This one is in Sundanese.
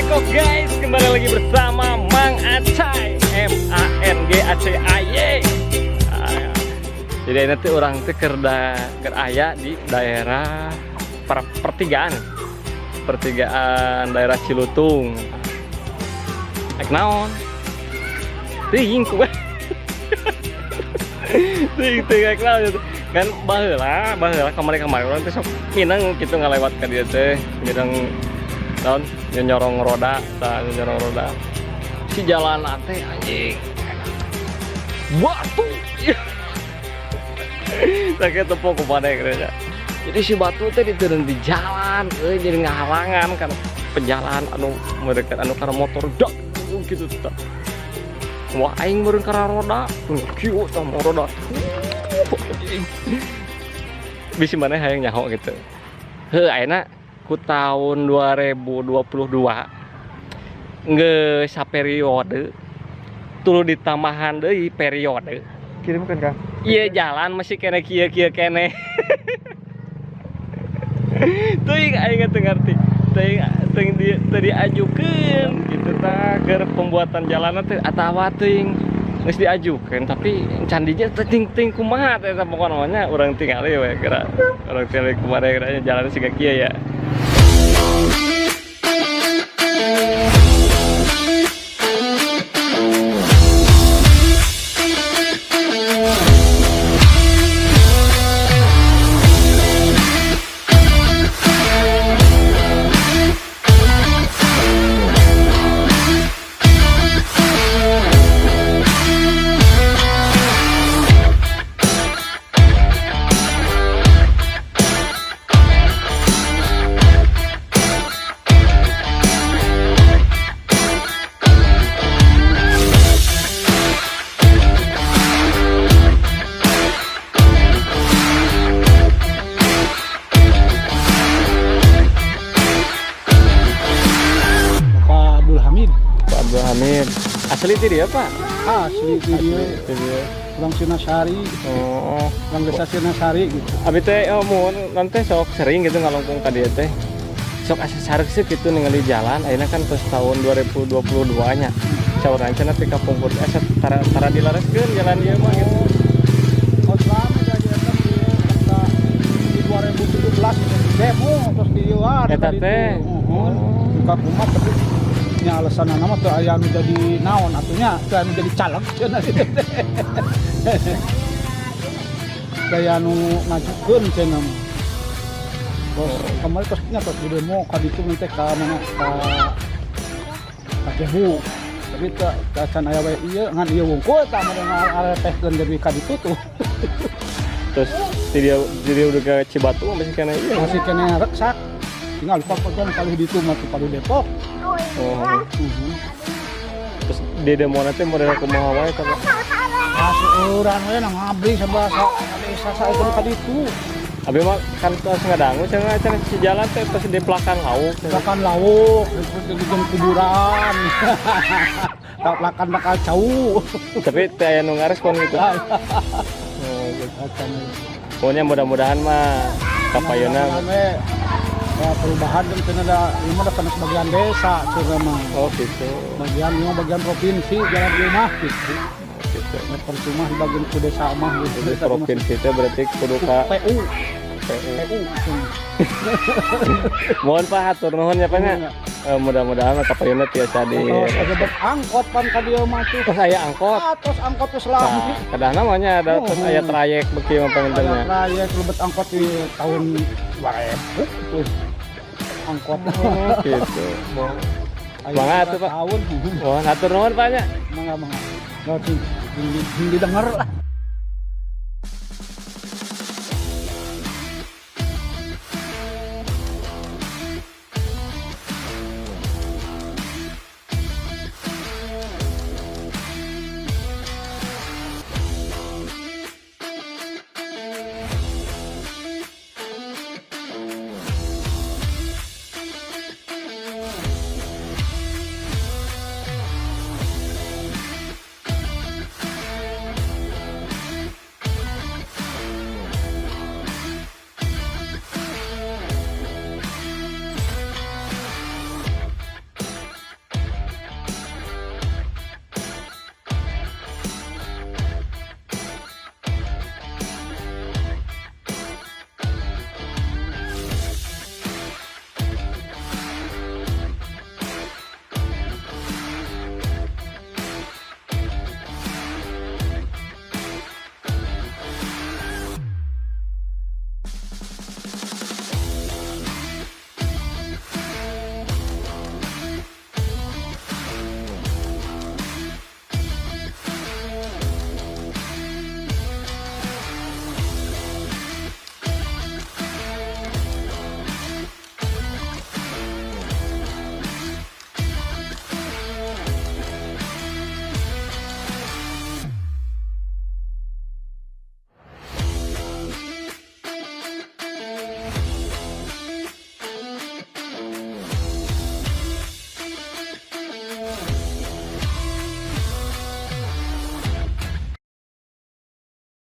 Warengkok guys, kembali lagi bersama Mang Acai, Mangacay. Ah, jadi nanti urang teh keur aya di daerah pertigaan, pertigaan daerah Cilutung. Ek naon? Teuing ku. Teuing teuing ek naon gitu. Kan baheula, baheula kamari-kamari urang teh sok mineng gitu ngalewat ka dieu teh, mineng naon, nyorong roda, tah nyorong roda. Si jalan teh anjing. Batu. Sakit tepok kepada kerja. Jadi si batu teh diteureuh di jalan, euy, jadi ngahalangan kan pejalan anu mereka anu karena motor dak gitu tah. Wah, aing meureun kana roda, kieu tah mau roda. Anjing. Bisi mana hayang nyaho gitu. Heuh, ayeuna ku tahun 2022 geus saperiode tuluy ditambahan deui periode. Kirimkan, Kang. Iya, jalan masih keneh kieu kieu keneh. Teuing aing teu ngarti. Teuing teuing di teu diajukeun gitu tah keur pembuatan jalan teh atawa teuing geus diajukeun tapi candinya teh ting ting kumaha teh eta, pokona mah urang tingali we geura. Urang tingali kumaha geura jalan siga kieu ya. Pak Abdul Hamid. Pak Abdul Hamid. Asli ti dieu, Pak? Asli itu dia. Ti dieu. Orang Sinasari, Oh. orang desa Sinasari gitu. Abi teh, oh, mun nanti sok sering gitu ngalongkong ka dieu teh. Sok asa sareuseuh gitu ningali jalan ayeuna kan terus tahun 2022 nya. Saur cenah ti kapungkur asa tara tara dilereskeun jalan ieu mah gitu. Oh, selama dari eta di 2017 itu demo terus di dieu Eta teh. Muhun buka kumat, tapi nya alasan mah teu aya anu jadi naon atunya, teu anu jadi caleg cenah gitu teh. Daya anu ngajukeun cenah mah. Terus kemarin terus nya terus di demo ka ditu teh ka mana, ka Cebu. Tapi teu teu can aya we ieu, ngan ieu wungkul tah mun ngaretehkeun jadi ka ditu tuh. Terus di dia udah ke Cibatu masih keneh ieu. Masih keneh reksak. Tinggal lupa kan kalau di ditu mah tuh palu Depok. Oh. Terus di demo teh model kumaha wae tah, Pak? Asuran we nang ngabri sebelah sa desa sa itu ka ditu. Abi mah kan tos ngadangu cenah cenah si jalan teh tos dipelakan lauk. Pelakan lauk, terus di kuburan. Tak pelakan bakal cau. Tapi teh aya nu ngarespon gitu. Oh, gitu. Pokoknya mudah-mudahan mah kapayuna. Ya, perubahan kan cenah da ieu mah da kana sebagian desa cenah mah. Oh gitu. Bagian ieu mah bagian provinsi jalan ieu mah gitu. Gitu. Ya, percuma di bagian ku desa mah gitu. Jadi provinsi teh berarti kudu ka PU, PU. PU. Mohon Pak, hatur nuhun ya Pak nya. Iya. Mudah-mudahan mah kapayuna tiasa di Terus ada angkot pan ka dieu mah tuh. Terus aya angkot. Ah, terus angkot terus lami. Nah, kedah namanya ada terus aya trayek beuki mah Aya panginten nya. trayek lebet angkot di tahun 2000 tuh. Angkot. Oh, gitu. Aya Mangga atuh, Pak. tahun. Mohon hatur nuhun Pak nya. Mangga mangga. Nggak sih, didengar lah.